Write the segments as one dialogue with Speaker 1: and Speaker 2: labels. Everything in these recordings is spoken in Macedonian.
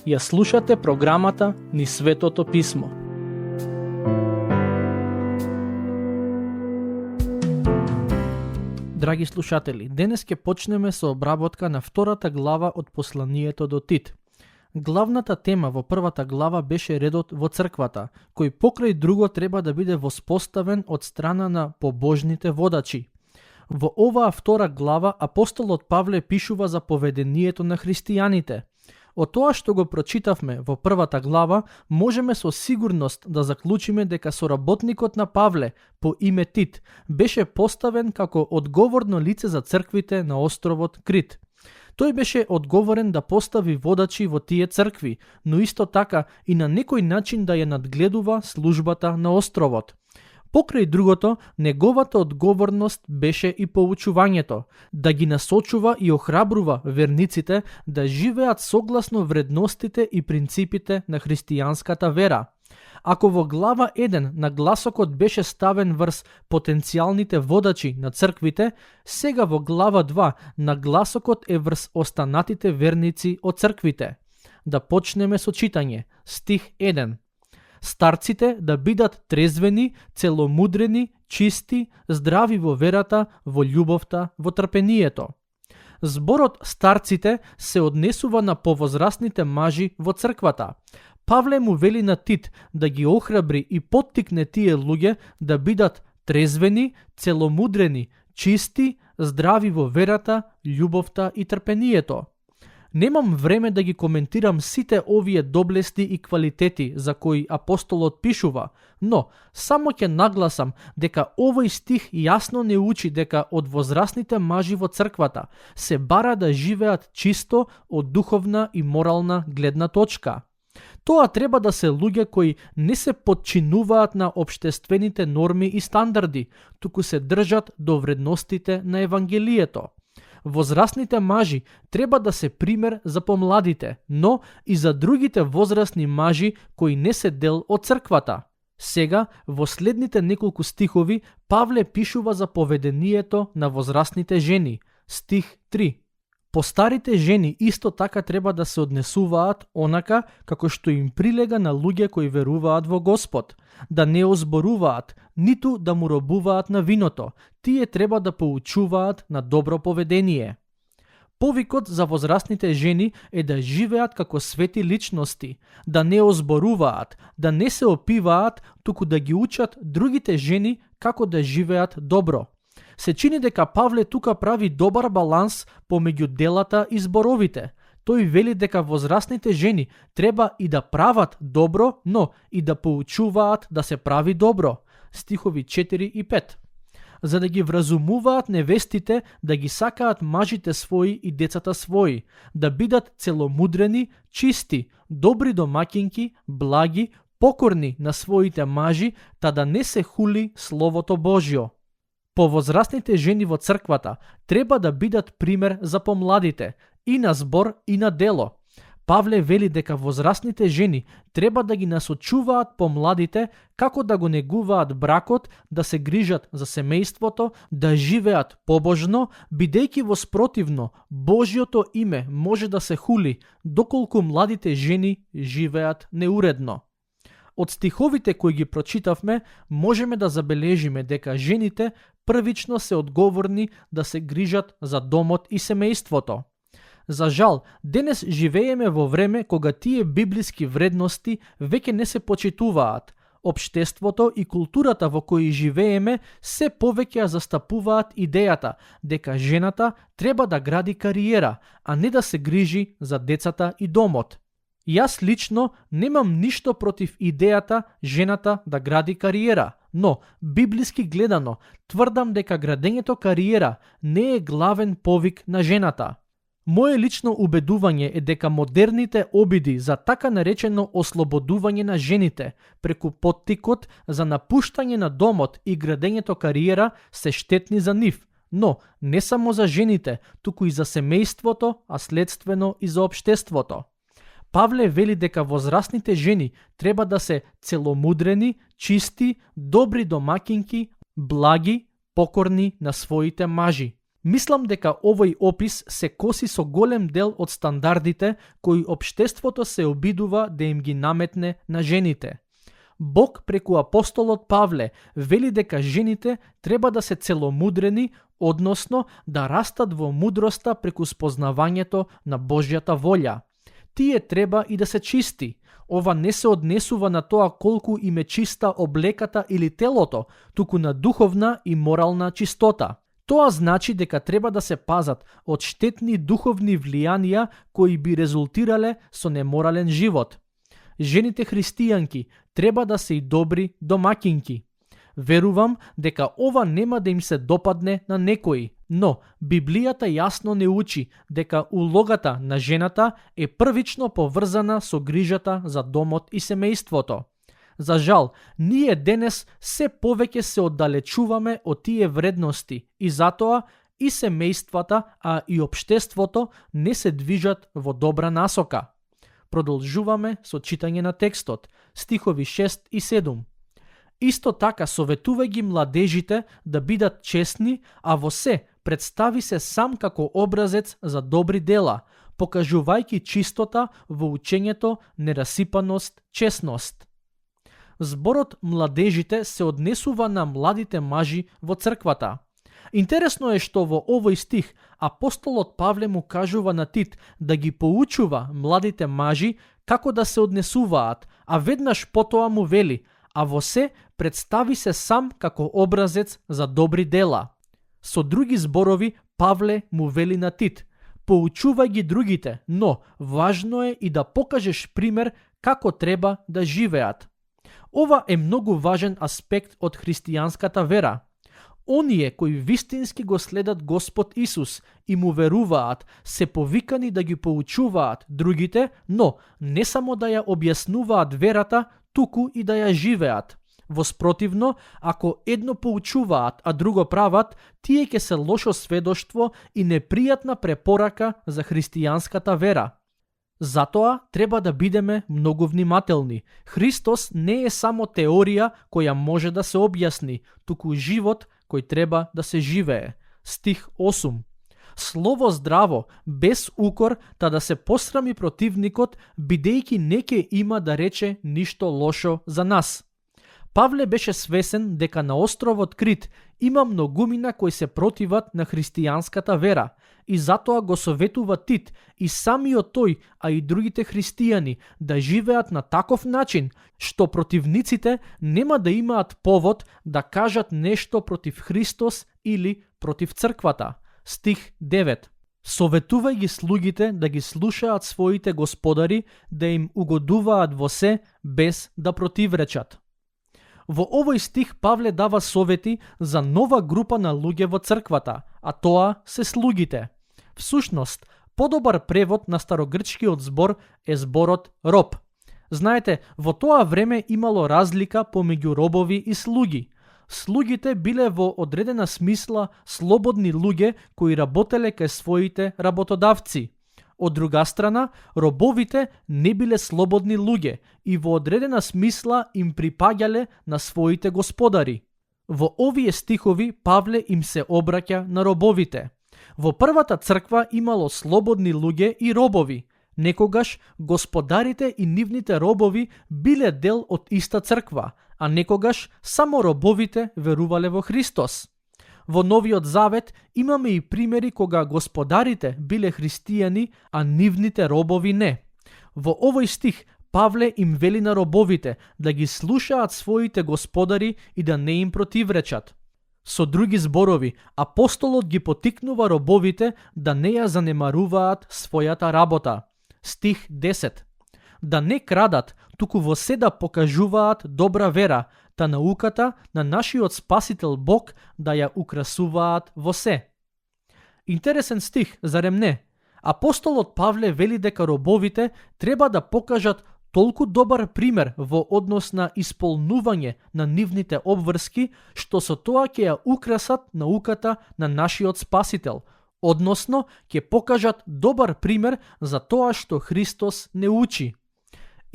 Speaker 1: Ја слушате програмата Низ Светото Писмо. Драги слушатели, денес ќе почнеме со обработка на втората глава од посланието до Тит. Главната тема во првата глава беше редот во црквата, кој покрај друго треба да биде воспоставен од страна на побожните водачи. Во оваа втора глава апостолот Павле пишува за поведението на христијаните. Од тоа што го прочитавме во првата глава, можеме со сигурност да заклучиме дека соработникот на Павле по име Тит беше поставен како одговорно лице за црквите на островот Крит. Тој беше одговорен да постави водачи во тие цркви, но исто така и на некој начин да ја надгледува службата на островот. Покрај другото, неговата одговорност беше и поучувањето, да ги насочува и охрабрува верниците да живеат согласно вредностите и принципите на христијанската вера. Ако во глава 1 нагласокот беше ставен врз потенцијалните водачи на црквите, сега во глава 2 нагласокот е врз останатите верници од црквите. Да почнеме со читање. Стих 1. Старците да бидат трезвени, целомудрени, чисти, здрави во верата, во љубовта, во трпението. Зборот старците се однесува на повозрасните мажи во црквата. Павле му вели на Тит да ги охрабри и поттикне тие луѓе да бидат трезвени, целомудрени, чисти, здрави во верата, љубовта и трпението. Немам време да ги коментирам сите овие доблести и квалитети за кои апостолот пишува, но само ќе нагласам дека овој стих јасно не учи дека од возрастните мажи во црквата се бара да живеат чисто од духовна и морална гледна точка. Тоа треба да се луѓе кои не се подчинуваат на општествените норми и стандарди, туку се држат до вредностите на Евангелието. Возрастните мажи треба да се пример за помладите, но и за другите возрастни мажи кои не се дел од црквата. Сега, во следните неколку стихови, Павле пишува за поведението на возрастните жени. Стих 3. Постарите жени исто така треба да се однесуваат онака како што им прилега на луѓе кои веруваат во Господ, да не озборуваат, ниту да му робуваат на виното, тие треба да поучуваат на добро поведение. Повикот за возрастните жени е да живеат како свети личности, да не озборуваат, да не се опиваат, туку да ги учат другите жени како да живеат добро. Се чини дека Павле тука прави добар баланс помеѓу делата и зборовите. Тој вели дека возрастните жени треба и да прават добро, но и да поучуваат да се прави добро. Стихови 4 и 5. За да ги вразумуваат невестите да ги сакаат мажите своји и децата своји, да бидат целомудрени, чисти, добри домаќинки, благи, покорни на своите мажи, та да не се хули Словото Божјо. Повозрастните жени во црквата треба да бидат пример за помладите, и на збор и на дело. Павле вели дека возрастните жени треба да ги насочуваат помладите како да го негуваат бракот, да се грижат за семејството, да живеат побожно, бидејќи во спротивно Божјото име може да се хули, доколку младите жени живеат неуредно. Од стиховите кои ги прочитавме, можеме да забележиме дека жените првично се одговорни да се грижат за домот и семејството. За жал, денес живееме во време кога тие библиски вредности веќе не се почитуваат. Општеството и културата во кои живееме се повеќе застапуваат идејата дека жената треба да гради кариера, а не да се грижи за децата и домот. Јас лично немам ништо против идејата жената да гради кариера, но, библиски гледано, тврдам дека градењето кариера не е главен повик на жената. Моje лично убедување е дека модерните обиди за така наречено ослободување на жените преку поттикот за напуштање на домот и градењето кариера се штетни за нив, но не само за жените, туку и за семејството, а следствено и за општеството. Павле вели дека возрастните жени треба да се целомудрени, чисти, добри домаќинки, благи, покорни на своите мажи. Мислам дека овој опис се коси со голем дел од стандардите кои општеството се обидува да им ги наметне на жените. Бог преку апостолот Павле вели дека жените треба да се целомудрени, односно да растат во мудроста преку спознавањето на Божјата волја. Тие треба и да се чисти. Ова не се однесува на тоа колку им е чиста облеката или телото, туку на духовна и морална чистота. Тоа значи дека треба да се пазат од штетни духовни влијанија кои би резултирале со неморален живот. Жените христијанки треба да се и добри домаќинки. Верувам дека ова нема да им се допадне на некои, но Библијата јасно не учи дека улогата на жената е првично поврзана со грижата за домот и семејството. За жал, ние денес се повеќе се оддалечуваме од тие вредности и затоа и семејствата, а и општеството не се движат во добра насока. Продолжуваме со читање на текстот, стихови 6 и 7. Исто така советувај ги младежите да бидат честни, а во се представи се сам како образец за добри дела, покажувајќи чистота во учењето, нерасипаност, честност. Зборот младежите се однесува на младите мажи во црквата. Интересно е што во овој стих апостолот Павле му кажува на Тит да ги поучува младите мажи како да се однесуваат, а веднаш потоа му вели: а во се представи се сам како образец за добри дела. Со други зборови, Павле му вели на Тит: поучувај ги другите, но важно е и да покажеш пример како треба да живеат. Ова е многу важен аспект од христијанската вера. Оние кои вистински го следат Господ Исус и му веруваат, се повикани да ги поучуваат другите, но не само да ја објаснуваат верата, туку и да ја живеат. Воспротивно, ако едно поучуваат, а друго прават, тие ќе се лошо сведоштво и непријатна препорака за христијанската вера. Затоа треба да бидеме многу внимателни. Христос не е само теорија која може да се објасни, туку живот кој треба да се живее. Стих 8. Слово здраво, без укор, та да се посрами противникот, бидејќи не ќе има да рече ништо лошо за нас. Павле беше свесен дека на островот Крит има многумина кои се противат на христијанската вера и затоа го советува Тит и самиот тој, а и другите христијани да живеат на таков начин што противниците нема да имаат повод да кажат нешто против Христос или против црквата. Стих 9. Советувај ги слугите да ги слушаат своите господари, да им угодуваат во се без да противречат. Во овој стих Павле дава совети за нова група на луѓе во црквата, а тоа се слугите. Всушност, подобар превод на старогрчкиот збор е зборот роб. Знаете, во тоа време имало разлика помеѓу робови и слуги. Слугите биле во одредена смисла слободни луѓе кои работеле кај своите работодавци. Од друга страна, робовите не биле слободни луѓе и во одредена смисла им припаѓале на своите господари. Во овие стихови Павле им се обраќа на робовите. Во првата црква имало слободни луѓе и робови. Некогаш господарите и нивните робови биле дел од иста црква, а некогаш само робовите верувале во Христос. Во Новиот Завет имаме и примери кога господарите биле христијани, а нивните робови не. Во овој стих Павле им вели на робовите да ги слушаат своите господари и да не им противречат. Со други зборови, апостолот ги потикнува робовите да не ја занемаруваат својата работа. Стих 10. Да не крадат, туку во се да покажуваат добра вера, та науката на нашиот Спасител Бог да ја украсуваат во се. Интересен стих, зарем не? Апостолот Павле вели дека робовите треба да покажат толку добар пример во однос на исполнување на нивните обврски, што со тоа ќе ја украсат науката на нашиот Спасител, односно ќе покажат добар пример за тоа што Христос не учи.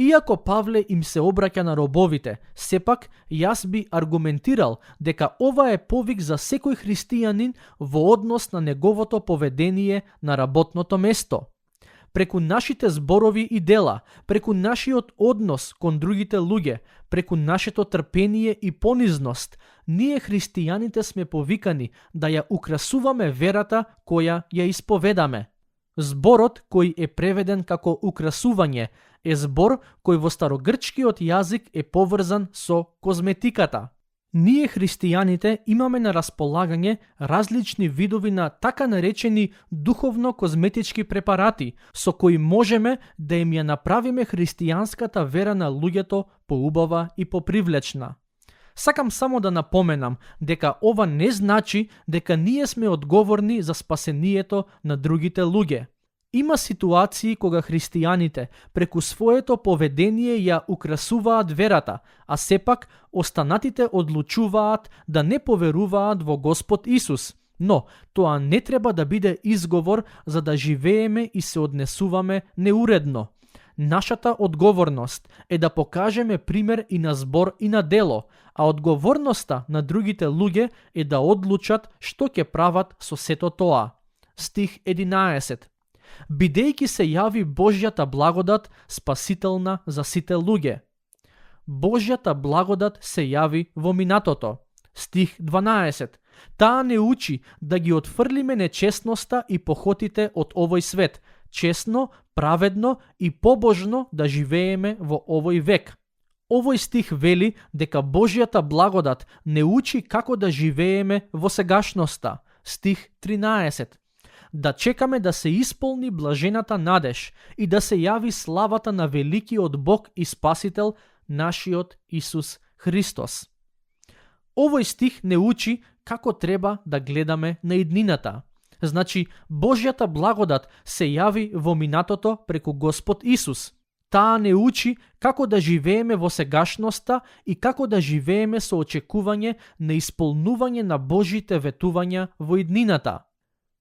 Speaker 1: Иако Павле им се обраќа на робовите, сепак јас би аргументирал дека ова е повик за секој христијанин во однос на неговото поведение на работното место. Преку нашите зборови и дела, преку нашиот однос кон другите луѓе, преку нашето трпение и понизност, ние христијаните сме повикани да ја украсуваме верата која ја исповедаме. Зборот кој е преведен како украсување е збор кој во старогрчкиот јазик е поврзан со козметиката. Ние христијаните имаме на располагање различни видови на така наречени духовно-козметички препарати со кои можеме да им ја направиме христијанската вера на луѓето поубава и попривлечна. Сакам само да напоменам дека ова не значи дека ние сме одговорни за спасението на другите луѓе. Има ситуации кога христијаните преку своето поведение ја украсуваат верата, а сепак останатите одлучуваат да не поверуваат во Господ Исус. Но тоа не треба да биде изговор за да живееме и се однесуваме неуредно. Нашата одговорност е да покажеме пример и на збор и на дело, а одговорноста на другите луѓе е да одлучат што ќе прават со сето тоа. Стих 11. Бидејќи се јави Божјата благодат спасителна за сите луѓе. Божјата благодат се јави во минатото. Стих 12. Таа не учи да ги отфрлиме нечестноста и похотите од овој свет, честно, праведно и побожно да живееме во овој век. Овој стих вели дека Божјата благодат не учи како да живееме во сегашноста. Стих 13. Да чекаме да се исполни блажената надеж и да се јави славата на великиот Бог и Спасител, нашиот Исус Христос. Овој стих не учи како треба да гледаме на иднината. Значи, Божјата благодат се јави во минатото преку Господ Исус. Таа не учи како да живееме во сегашноста и како да живееме со очекување на исполнување на Божите ветувања во иднината.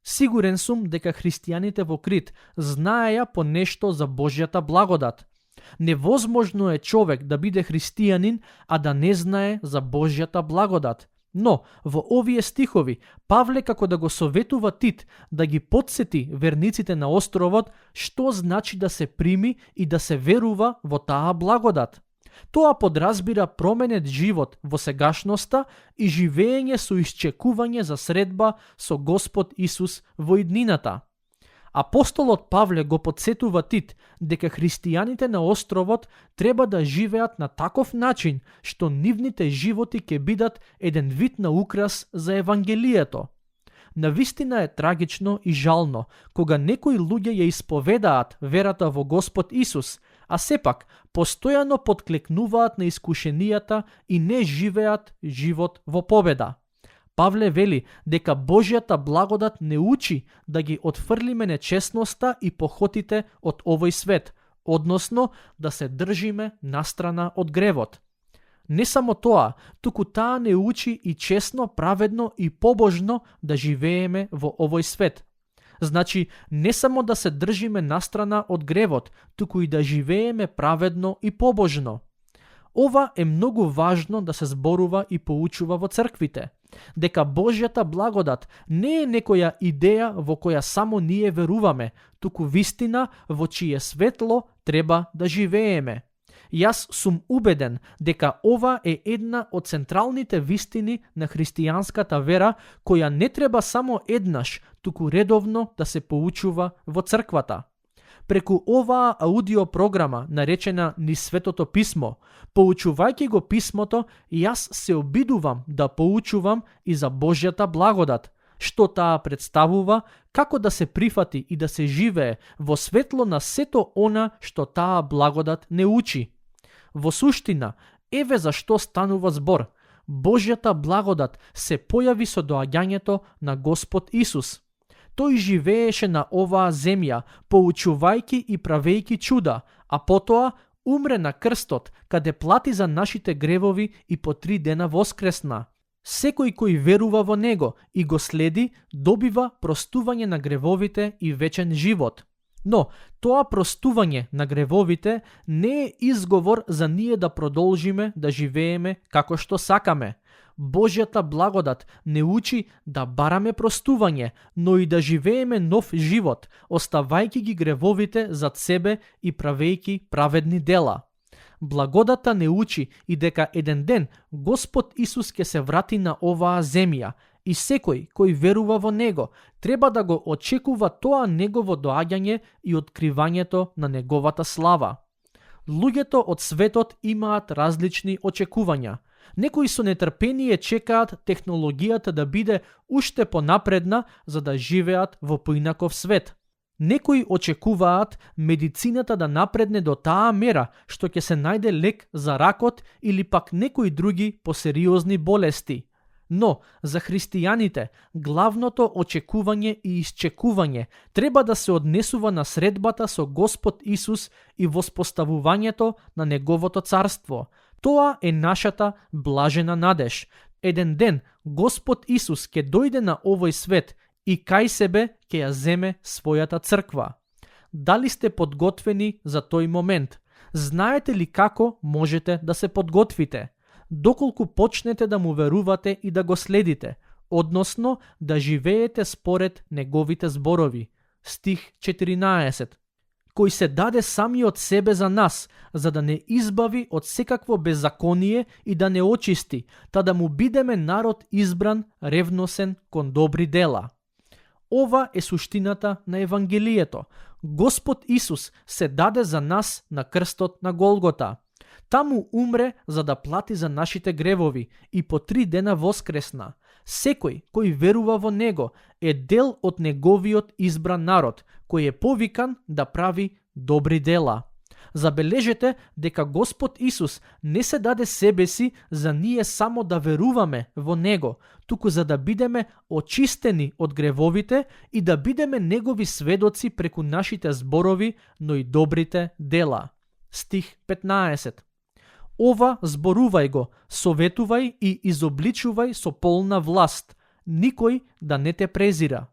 Speaker 1: Сигурен сум дека христијаните во Крит знаеја по нешто за Божјата благодат. Невозможно е човек да биде христијанин, а да не знае за Божјата благодат. Но, во овие стихови, Павле како да го советува Тит да ги потсети верниците на островот што значи да се прими и да се верува во таа благодат. Тоа подразбира променет живот во сегашноста и живење со исчекување за средба со Господ Исус во иднината. Апостолот Павле го подсетува Тит дека христијаните на островот треба да живеат на таков начин што нивните животи ќе бидат еден вид на украс за Евангелието. Навистина е трагично и жално кога некои луѓе ја исповедаат верата во Господ Исус, а сепак постојано потклекнуваат на искушенијата и не живеат живот во победа. Павле вели дека Божјата благодат не учи да ги отфрлиме нечестноста и похотите од овој свет, односно да се држиме настрана од гревот. Не само тоа, туку таа не учи и честно, праведно и побожно да живееме во овој свет. Значи, не само да се држиме настрана од гревот, туку и да живееме праведно и побожно. Ова е многу важно да се зборува и поучува во црквите, дека Божјата благодат не е некоја идеја во која само ние веруваме, туку вистина во чие светло треба да живееме. Јас сум убеден дека ова е една од централните вистини на христијанската вера која не треба само еднаш, туку редовно да се поучува во црквата. Преку оваа аудиопрограма, наречена Низ Светото Писмо, поучувајќи го Писмото, јас се обидувам да поучувам и за Божјата благодат, што таа представува, како да се прифати и да се живее во светло на сето она што таа благодат не учи. Во суштина, еве зашто станува збор. Божјата благодат се појави со доаѓањето на Господ Исус. Тој живееше на оваа земја, поучувајќи и правејќи чуда, а потоа умре на крстот, каде плати за нашите гревови и по 3 дена воскресна. Секој кој верува во него и го следи, добива простување на гревовите и вечен живот. Но, тоа простување на гревовите не е изговор за ние да продолжиме да живееме како што сакаме. Божјата благодат не учи да бараме простување, но и да живееме нов живот, оставајќи ги гревовите зад себе и правејќи праведни дела. Благодата не учи и дека еден ден Господ Исус ќе се врати на оваа земја и секој кој верува во Него треба да го очекува тоа Негово доаѓање и откривањето на Неговата слава. Луѓето од светот имаат различни очекувања. Некои со нетрпение чекаат технологијата да биде уште понапредна за да живеат во поинаков свет. Некои очекуваат медицината да напредне до таа мера што ќе се најде лек за ракот или пак некои други посериозни болести. Но за христијаните главното очекување и исчекување треба да се однесува на средбата со Господ Исус и воспоставувањето на Неговото царство. Тоа е нашата блажена надеж. Еден ден Господ Исус ќе дојде на овој свет и кај себе ќе ја земе својата црква. Дали сте подготвени за тој момент? Знаете ли како можете да се подготвите? Доколку почнете да му верувате и да го следите, односно да живеете според неговите зборови. Стих 14. Кој се даде самиот себе за нас, за да не избави од секакво беззаконие и да не очисти, та да му бидеме народ избран, ревносен кон добри дела. Ова е суштината на Евангелието. Господ Исус се даде за нас на крстот на Голгота. Таму умре за да плати за нашите гревови и по 3 дена воскресна. Секој кој верува во Него е дел од Неговиот избран народ, кој е повикан да прави добри дела. Забележете дека Господ Исус не се даде себе си за ние само да веруваме во Него, туку за да бидеме очистени од гревовите и да бидеме Негови сведоци преку нашите зборови, но и добрите дела. Стих 15. Ова зборувај го, советувај и изобличувај со полна власт, никој да не те презира.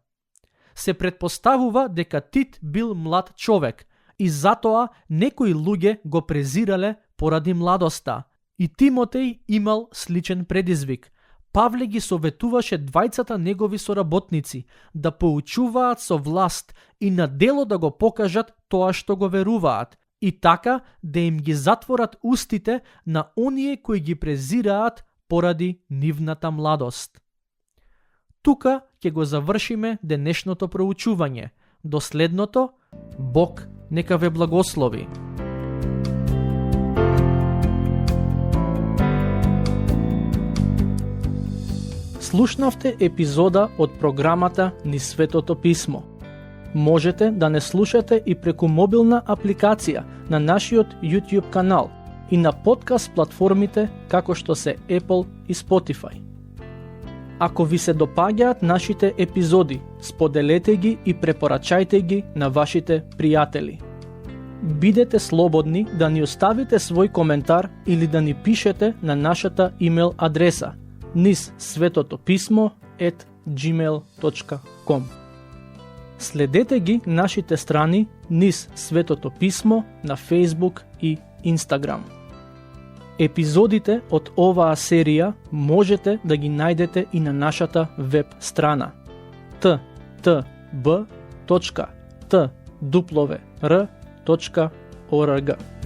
Speaker 1: Се предпоставува дека Тит бил млад човек и затоа некои луѓе го презирале поради младоста. И Тимотеј имал сличен предизвик. Павле ги советуваше двајцата негови соработници да поучуваат со власт и на дело да го покажат тоа што го веруваат, и така да им ги затворат устите на оние кои ги презираат поради нивната младост. Тука ќе го завршиме денешното проучување. До следното, Бог нека ве благослови. Слушнавте епизода од програмата Низ Светото Писмо. Можете да не слушате и преку мобилна апликација на нашиот YouTube канал и на подкаст платформите како што се Apple и Spotify. Ако ви се допаѓаат нашите епизоди, споделете ги и препорачајте ги на вашите пријатели. Бидете слободни да ни оставите свој коментар или да ни пишете на нашата имейл адреса nizsvetotopисmo@gmail.com. Следете ги нашите страни Низ Светото Писмо на Facebook и Instagram. Епизодите од оваа серија можете да ги најдете и на нашата веб страна ttb.twr.org.